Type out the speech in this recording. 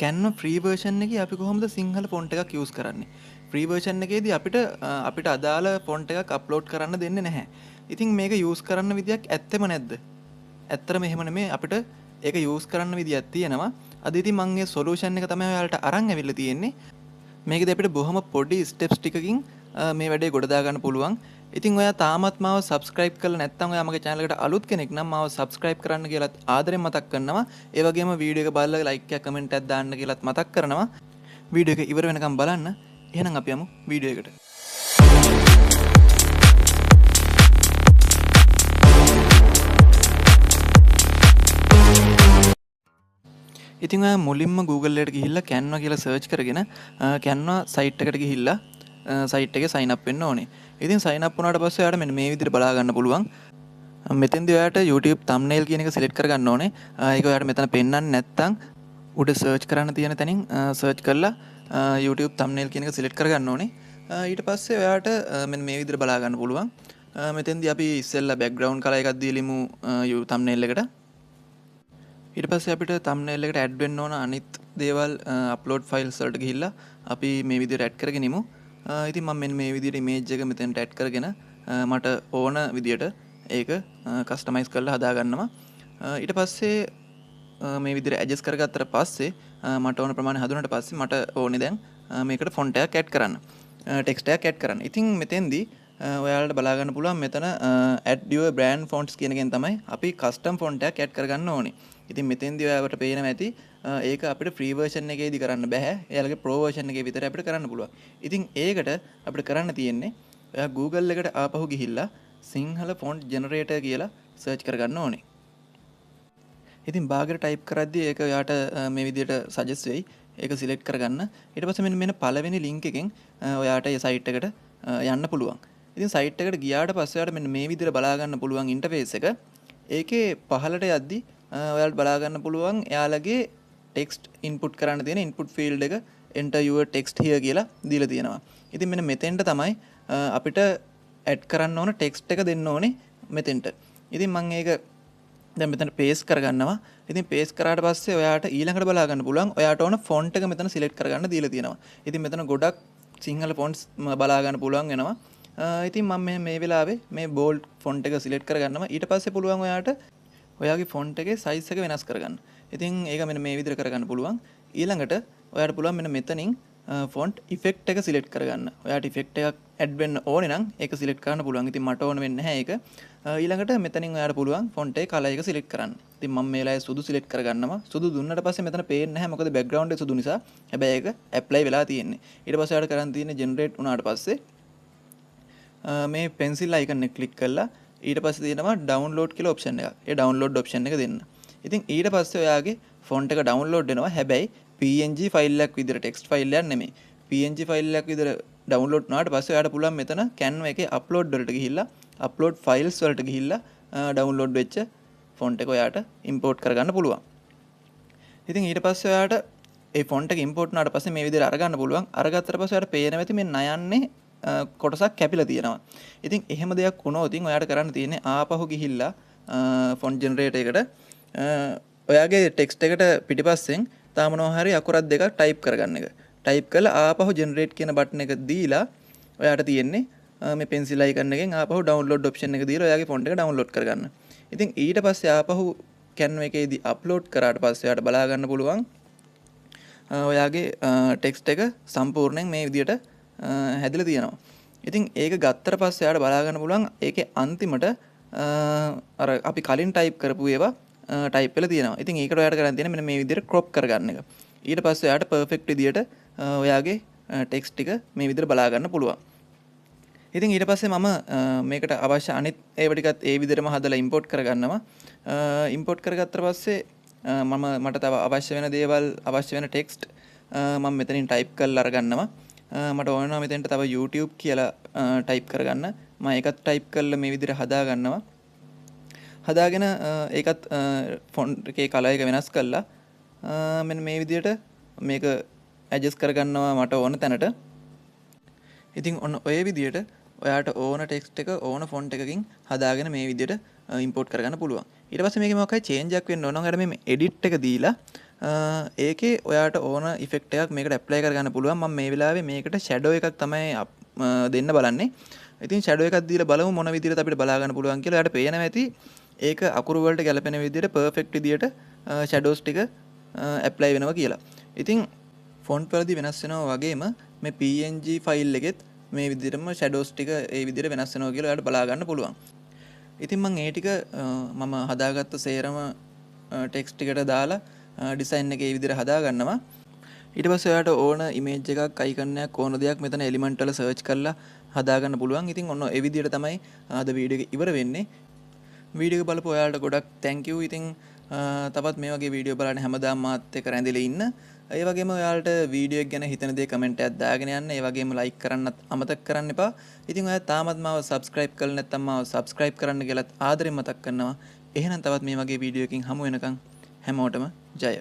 Canva free version එකේ අපි කොහොමද සිංහල ෆොන්ට් එකක් යූස් කරන්නේ? ෆ්‍රී වර්ෂන් එකේදී අපිට අපිට අදාළ ෆොන්ට් එකක් අප්ලෝඩ් කරන්න දෙන්නේ නැහැ. ඉතින් මේක යූස් කරන්න විදියක් ඇත්තෙම නැද්ද? ඇත්තටම එහෙම නෙමෙයි, අපිට ඒක යූස් කරන්න විදියක් තියෙනවා. අද ඉතින් මං ඒ සොලියුෂන් එක තමයි ඔයාලට අරන් ඇවිල්ලා තියෙන්නේ. මේකදී අපිට බොහොම පොඩි ස්ටෙප්ස් ටිකකින් මේ වැඩේ ගොඩ දා ගන්න පුළුවන්. ඉතින් ඔයා තාමත් මාව සබ්ස්ක්‍රයිබ් කරලා නැත්නම්, ඔයා මගේ channel එකට අලුත් කෙනෙක් නම් මාව සබ්ස්ක්‍රයිබ් කරන්න කියලාත් ආදරෙන් මතක් කරනවා. ඒ වගේම වීඩියෝ එක බලලා ලයික් එකක් කමෙන්ට් එකක් දාන්න කියලාත් මතක් කරනවා. වීඩියෝ එක ඉවර වෙනකම් බලන්න. එහෙනම් අපි යමු වීඩියෝ එකට. ඉතින් ඔයා මුලින්ම Google එකට ගිහිල්ලා Canva කියලා සර්ච් කරගෙන Canva site එකට ගිහිල්ලා සයිට් එකේ සයින් අප් වෙන්න ඕනේ. ඉතින් සයින් අප් වුණාට පස්සේ ඔයාලට මෙන්න මේ විදිහට බලා ගන්න පුළුවන්. මෙතෙන්දී ඔයාලට YouTube thumbnail කියන එක සිලෙක්ට් කරගන්න ඕනේ. ඒක ඔයාලට මෙතන පෙන්වන්නේ නැත්නම් උඩ සර්ච් කරන්න තියෙන තැනින් සර්ච් කරලා YouTube thumbnail කියන එක සිලෙක්ට් කරගන්න ඕනේ. ඊට පස්සේ ඔයාලට මෙන්න මේ විදිහට බලා ගන්න පුළුවන්. මෙතෙන්දී අපි ඉස්සෙල්ලා බැක්ග්‍රවුන්ඩ් කලර් එකක් දීලිමු thumbnail එකට. ඊට පස්සේ අපිට thumbnail එකට ඇඩ් වෙන්න ඕන අනිත් දේවල් අප්ලෝඩ් ෆයිල්ස් වලට ගිහිල්ලා අපි මේ විදිහට ඇඩ් කරගෙන ඉමු. ඉතින් මම මෙන්න මේ විදිහට ඉමේජ් එක මෙතෙන්ට ඇඩ් කරගෙන මට ඕන විදිහට ඒක කස්ටමයිස් කරලා හදාගන්නවා. ඊට පස්සේ මේ විදිහට ඇඩ්ජස්ට් කරගත්තට පස්සේ, මට ඕන ප්‍රමාණය හදුනට පස්සේ මට ඕනේ දැන් මේකට ෆොන්ට් එකක් ඇඩ් කරන්න. ටෙක්ස්ට් එකක් ඇඩ් කරන්න. ඉතින් මෙතෙන්දී ඔයාලට බලා ගන්න පුළුවන් මෙතන add your brand fonts කියන එකෙන් තමයි අපි කස්ටම් ෆොන්ට් එකක් ඇඩ් කරගන්න ඕනේ. ඉතින් මෙතෙන්දී ඔයාලට පේනවා ඇති, ඒක අපිට ෆ්‍රී වර්ෂන් එකේදී කරන්න බෑ. එයාලගේ ප්‍රෝ වර්ෂන් එකේ විතරයි අපිට කරන්න පුළුවන්. ඉතින් ඒකට අපිට කරන්න තියෙන්නේ ඔයා Google එකට ආපහු ගිහිල්ලා සිංහල ෆොන්ට් ජෙනරේටර් කියලා සර්ච් කරගන්න ඕනේ. ඉතින් බාගෙට ටයිප් කරද්දී ඒක ඔයාට මේ විදිහට සජෙස්ට් වෙයි. ඒක සිලෙක්ට් කරගන්න. ඊට පස්සේ මෙන්න මෙන්න පළවෙනි ලින්ක් එකෙන් ඔයාට ඒ සයිට් එකට යන්න පුළුවන්. ඉතින් සයිට් එකට ගියාට පස්සේ ඔයාට මෙන්න මේ විදිහට බලා ගන්න පුළුවන් ඉන්ටර්ෆේස් එක. ඒකේ පහළට යද්දි ඔයාලට බලා ගන්න පුළුවන් එයාලගේ ටෙක්ස්ට් ඉන්පුට් කරන්න තියෙන ඉන්පුට් ෆීල්ඩ් එක enter your text here කියලා දීලා තියෙනවා. ඉතින් මෙන්න මෙතෙන්ට තමයි අපිට ඇඩ් කරන්න ඕන ටෙක්ස්ට් එක දෙන්න ඕනේ මෙතෙන්ට. ඉතින් මම ඒක දැන් මෙතන පේස්ට් කරගන්නවා. ඉතින් පේස්ට් කරාට පස්සේ ඔයාට ඊළඟට බලා ගන්න පුළුවන් ඔයාට ඕන ෆොන්ට් එක මෙතන සිලෙක්ට් කරගන්න දීලා තියෙනවා. ඉතින් මෙතන ගොඩක් සිංහල ෆොන්ට්ස් බලා ගන්න පුළුවන් වෙනවා. ඉතින් මම මේ වෙලාවේ මේ බෝල්ඩ් ෆොන්ට් එක සිලෙක්ට් කරගන්නවා. ඊට පස්සේ පුළුවන් ඔයාට ඔයාගේ ෆොන්ට් එකේ සයිස් එක වෙනස් කරගන්න. ඉතින් ඒක මෙන්න මේ විදිහට කරගන්න පුළුවන්. ඊළඟට ඔයාට පුළුවන් මෙන්න මෙතනින් ෆොන්ට් ඉෆෙක්ට් එක සිලෙක්ට් කරගන්න. ඔයාට ඉෆෙක්ට් එකක් ඇඩ් වෙන්න ඕනේ නම් ඒක සිලෙක්ට් කරන්න පුළුවන්. ඉතින් මට ඕන වෙන්නේ නැහැ ඒක. ඊළඟට මෙතනින් ඔයාට පුළුවන් ෆොන්ට් එකේ කලර් එක සිලෙක්ට් කරන්න. ඉතින් මම මේ වෙලාවේ සුදු සිලෙක්ට් කරගන්නවා. සුදු දුන්නට පස්සේ මෙතන පේන්නේ නැහැ, මොකද බෑග්ග්‍රවුන්ඩ් එක සුදු නිසා. හැබැයි ඒක ඇප්ලයි වෙලා තියෙන්නේ. ඊට පස්සේ ඔයාට කරන්න තියෙන්නේ ජෙනරේට් වුණාට පස්සේ මේ පෙන්සිල් අයිකන් එක ක්ලික් කරලා ඊට පස්සේ තියෙනවා ඩවුන්ලෝඩ් කියලා ඔප්ෂන් එකක්. ඒ ඩවුන්ලෝඩ් ඔප්ෂන් එක දෙන්න. ඉතින් ඊට පස්සේ ඔයාගේ ෆොන්ට් එක ඩවුන්ලෝඩ් වෙනවා. හැබැයි PNG file එකක් විදිහට, ටෙක්ස්ට් ෆයිල් එකක් නෙමෙයි. PNG file එකක් විදිහට ඩවුන්ලෝඩ් වුණාට පස්සේ ඔයාට පුළුවන් මෙතන Canva එකේ අප්ලෝඩ් වලට ගිහිල්ලා, අප්ලෝඩ් ෆයිල්ස් වලට ගිහිල්ලා ඩවුන්ලෝඩ් වෙච්ච ෆොන්ට් එක ඔයාට ඉම්පෝට් කරගන්න පුළුවන්. ඉතින් ඊට පස්සේ ඔයාට ඒ ෆොන්ට් එක ඉම්පෝට් වුණාට පස්සේ මේ විදිහට අරගන්න පුළුවන්. අරගත්තට පස්සේ ඔයාට පේනවා ඇති මේ නයන්නේ කොටසක් කැපිලා තියෙනවා. ඉතින් එහෙම දෙයක් වුණොත් ඉතින් ඔයාට කරන්න තියෙන්නේ ආපහු ගිහිල්ලා ෆොන්ට් ජෙනරේටර් එකට ඔයාගේ ටෙක්ස්ට් එකට පිටිපස්සෙන් තාම මොනවා හරි අකුරක් දෙකක් ටයිප් කරගන්න එක. ටයිප් කරලා ආපහු ජෙනරේට් කියන බටන් එක දීලා ඔයාට තියෙන්නේ මේ පෙන්සිල් අයිකන් එකෙන් ආපහු ඩවුන්ලෝඩ් ඔප්ෂන් එක දීලා ඔයාගේ ෆොන්ට් එක ඩවුන්ලෝඩ් කරගන්න. ඉතින් ඊට පස්සේ ආපහු Canva එකේදී අප්ලෝඩ් කරාට පස්සේ ඔයාට බලා ගන්න පුළුවන් ඔයාගේ ටෙක්ස්ට් එක සම්පූර්ණයෙන් මේ විදියට හැදිලා තියෙනවා. ඉතින් ඒක ගත්තට පස්සේ ඔයාට බලා ගන්න පුළුවන් ඒකේ අන්තිමට අර අපි කලින් ටයිප් කරපු ඒවා ටයිප් වෙලා තියෙනවා. ඉතින් ඒකට ඔයාට කරන්න තියෙන්නේ මෙන්න මේ විදියට ක්‍රොප් කරගන්න එක. ඊට පස්සේ ඔයාට පර්ෆෙක්ට් විදියට ඔයාගේ ටෙක්ස්ට් ටික මේ විදියට බලා ගන්න පුළුවන්. ඉතින් ඊට පස්සේ මම මේකට අවශ්‍ය අනිත් ඒවා ටිකත් ඒ විදිහටම හදලා ඉම්පෝට් කරගන්නවා. ඉම්පෝට් කරගත්තට පස්සේ මට තව අවශ්‍ය වෙන දේවල්, අවශ්‍ය වෙන ටෙක්ස්ට් මම මෙතනින් ටයිප් කරලා අරගන්නවා. මට ඕන වෙනවා මෙතෙන්ට තව YouTube කියලා ටයිප් කරගන්න. මම ඒකත් ටයිප් කරලා මේ විදිහට හදාගන්නවා. හදාගෙන ඒකත් ෆොන්ට් එකේ කලර් එක වෙනස් කරලා මෙන්න මේ විදිහට මේක ඇඩ්ජස්ට් කරගන්නවා මට ඕන තැනට. ඉතින් ඔන්න ඔය විදිහට ඔයාට ඕන ටෙක්ස්ට් එක ඕන ෆොන්ට් එකකින් හදාගෙන මේ විදිහට ඉම්පෝට් කරගන්න පුළුවන්. ඊට පස්සේ මේකේ මොකක් හරි චේන්ජ් එකක් වෙන්න ඕන නම් ඔයාලට මේ එඩිට් එක දීලා ඒකේ ඔයාට ඕන ඉෆෙක්ට් එකක් මේකට ඇප්ලයි කරගන්න පුළුවන්. මම මේ වෙලාවේ මේකට ෂැඩෝ එකක් තමයි දෙන්න බලන්නේ. ඉතින් ෂැඩෝ එකක් දීලා බලමු මොන විදිහටද අපිට බලා ගන්න පුළුවන් කියලා. ඔයාට පේනවා ඇති ඒක අකුරු වලට ගැලපෙන විදිහට පර්ෆෙක්ට් විදිහට ෂැඩෝස් ටික ඇප්ලයි වෙනවා කියලා. ඉතින් ෆොන්ට් වලදී වෙනස් වෙනවා වගේම මේ PNG file එකෙත් මේ විදිහටම ෂැඩෝස් ටික ඒ විදිහට වෙනස් වෙනවා කියලා ඔයාලට බලා ගන්න පුළුවන්. ඉතින් මං ඒ ටික මම හදාගත්ත සේරම ටෙක්ස්ට් ටිකට දාලා ඩිසයින් එක ඒ විදිහට හදා ගන්නවා. ඊට පස්සේ ඔයාලට ඕන ඉමේජ් එකක්, අයිකන් එකක්, ඕන දෙයක් මෙතන එලිමන්ට් වල සර්ච් කරලා හදාගන්න පුළුවන්. ඉතින් ඔන්න ඒ විදිහට තමයි අද වීඩියෝ එක ඉවර වෙන්නේ. වීඩියෝ එක බලපු ඔයාලට ගොඩක් thank you. ඉතින් තවත් මේ වගේ වීඩියෝ බලන්න හැමදාම මාත් එක්ක රැඳිලා ඉන්න. ඒ වගේම ඔයාලට වීඩියෝ එක ගැන හිතන දේ කමෙන්ට් එකක් දාගෙන යන්න. ඒ වගේම ලයික් කරන්නත් අමතක කරන්න එපා. ඉතින් ඔයා තාමත් මාව සබ්ස්ක්‍රයිබ් කරලා නැත්නම් මාව සබ්ස්ක්‍රයිබ් කරන්න කියලාත් ආදරෙන් මතක් කරනවා. එහෙනම් තවත් මේ වගේ වීඩියෝ එකකින් හමු වෙනකන් හැමෝටම ජය.